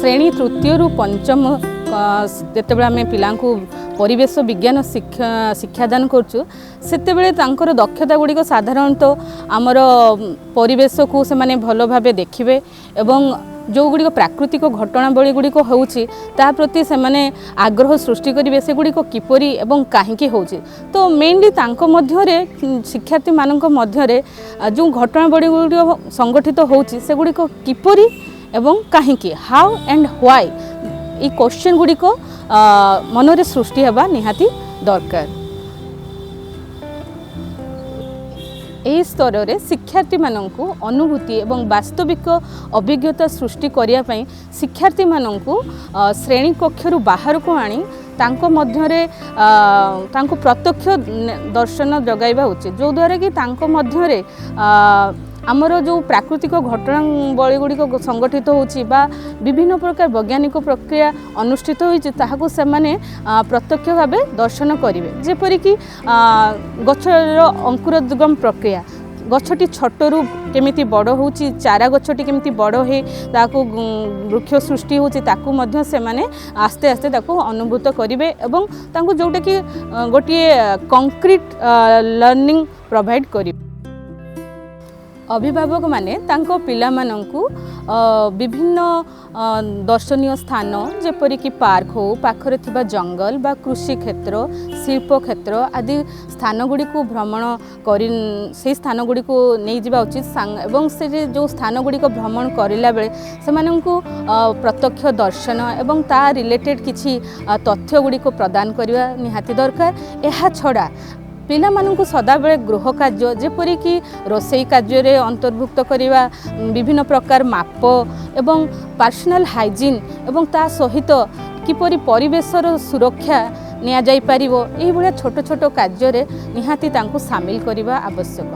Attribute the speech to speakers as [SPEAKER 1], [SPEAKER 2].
[SPEAKER 1] ଶ୍ରେଣୀ ତୃତୀୟରୁ ପଞ୍ଚମ ଯେତେବେଳେ ଆମେ ପିଲାଙ୍କୁ ପରିବେଶ ବିଜ୍ଞାନ ଶିକ୍ଷାଦାନ କରୁଛୁ, ସେତେବେଳେ ତାଙ୍କର ଦକ୍ଷତା ଗୁଡ଼ିକ ସାଧାରଣତଃ ଆମର ପରିବେଶକୁ ସେମାନେ ଭଲ ଭାବେ ଦେଖିବେ ଏବଂ ଯେଉଁଗୁଡ଼ିକ ପ୍ରାକୃତିକ ଘଟଣାବଳୀ ଗୁଡ଼ିକ ହେଉଛି, ତା ପ୍ରତି ସେମାନେ ଆଗ୍ରହ ସୃଷ୍ଟି କରିବେ, ସେଗୁଡ଼ିକ କିପରି ଏବଂ କାହିଁକି ହେଉଛି। ତ ମେନଲି ତାଙ୍କ ମଧ୍ୟରେ, ଶିକ୍ଷାର୍ଥୀମାନଙ୍କ ମଧ୍ୟରେ ଯେଉଁ ଘଟଣାବଳୀ ଗୁଡ଼ିକ ସଂଗଠିତ ହେଉଛି, ସେଗୁଡ଼ିକ କିପରି ଏବଂ କାହିଁକି, ହାଉ ଆଣ୍ଡ why, ଏଇ କ୍ୱେଶ୍ଚନ୍ ଗୁଡ଼ିକ ମନରେ ସୃଷ୍ଟି ହେବା ନିହାତି ଦରକାର। ଏହି ସ୍ତରରେ ଶିକ୍ଷାର୍ଥୀମାନଙ୍କୁ ଅନୁଭୂତି ଏବଂ ବାସ୍ତବିକ ଅଭିଜ୍ଞତା ସୃଷ୍ଟି କରିବା ପାଇଁ ଶିକ୍ଷାର୍ଥୀମାନଙ୍କୁ ଶ୍ରେଣୀ କକ୍ଷରୁ ବାହାରକୁ ଆଣି ତାଙ୍କ ମଧ୍ୟରେ ତାଙ୍କୁ ପ୍ରତ୍ୟକ୍ଷ ଦର୍ଶନ ଯୋଗାଇବା ଉଚିତ, ଯେଉଁଦ୍ୱାରା କି ତାଙ୍କ ମଧ୍ୟରେ ଆମର ଯେଉଁ ପ୍ରାକୃତିକ ଘଟଣାବଳୀ ଗୁଡ଼ିକ ସଂଗଠିତ ହେଉଛି ବା ବିଭିନ୍ନ ପ୍ରକାର ବୈଜ୍ଞାନିକ ପ୍ରକ୍ରିୟା ଅନୁଷ୍ଠିତ ହୋଇଛି, ତାହାକୁ ସେମାନେ ପ୍ରତ୍ୟକ୍ଷ ଭାବେ ଦର୍ଶନ କରିବେ। ଯେପରିକି ଗଛର ଅଙ୍କୁରୋଦ୍ଗମ ପ୍ରକ୍ରିୟା, ଗଛଟି ଛୋଟରୁ କେମିତି ବଡ଼ ହେଉଛି, ଚାରା ଗଛଟି କେମିତି ବଡ଼ ହେଇ ତାକୁ ବୃକ୍ଷ ସୃଷ୍ଟି ହେଉଛି, ତାକୁ ମଧ୍ୟ ସେମାନେ ଆସ୍ତେ ଆସ୍ତେ ତାକୁ ଅନୁଭୂତ କରିବେ ଏବଂ ତାଙ୍କୁ ଯେଉଁଟାକି ଗୋଟିଏ କଂକ୍ରିଟ୍ ଲର୍ଣ୍ଣିଂ ପ୍ରୋଭାଇଡ଼ କରିବେ। ଅଭିଭାବକମାନେ ତାଙ୍କ ପିଲାମାନଙ୍କୁ ବିଭିନ୍ନ ଦର୍ଶନୀୟ ସ୍ଥାନ, ଯେପରିକି ପାର୍କ ହେଉ, ପାଖରେ ଥିବା ଜଙ୍ଗଲ ବା କୃଷି କ୍ଷେତ୍ର, ଶିଳ୍ପ କ୍ଷେତ୍ର ଆଦି ସ୍ଥାନଗୁଡ଼ିକୁ ଭ୍ରମଣ କରି ସେଇ ସ୍ଥାନଗୁଡ଼ିକୁ ନେଇଯିବା ଉଚିତ ଏବଂ ସେ ଯେଉଁ ସ୍ଥାନଗୁଡ଼ିକ ଭ୍ରମଣ କରିଲା ବେଳେ ସେମାନଙ୍କୁ ପ୍ରତ୍ୟକ୍ଷ ଦର୍ଶନ ଏବଂ ତା ରିଲେଟେଡ଼ କିଛି ତଥ୍ୟ ଗୁଡ଼ିକୁ ପ୍ରଦାନ କରିବା ନିହାତି ଦରକାର। ଏହା ଛଡ଼ା ପିଲାମାନଙ୍କୁ ସଦାବେଳେ ଗୃହ କାର୍ଯ୍ୟ, ଯେପରିକି ରୋଷେଇ କାର୍ଯ୍ୟରେ ଅନ୍ତର୍ଭୁକ୍ତ କରିବା, ବିଭିନ୍ନ ପ୍ରକାର ମାପ ଏବଂ ପର୍ସନାଲ ହାଇଜିନ୍ ଏବଂ ତା ସହିତ କିପରି ପରିବେଶର ସୁରକ୍ଷା ନିଆଯାଇପାରିବ, ଏଇଭଳିଆ ଛୋଟ ଛୋଟ କାର୍ଯ୍ୟରେ ନିହାତି ତାଙ୍କୁ ସାମିଲ କରିବା ଆବଶ୍ୟକ।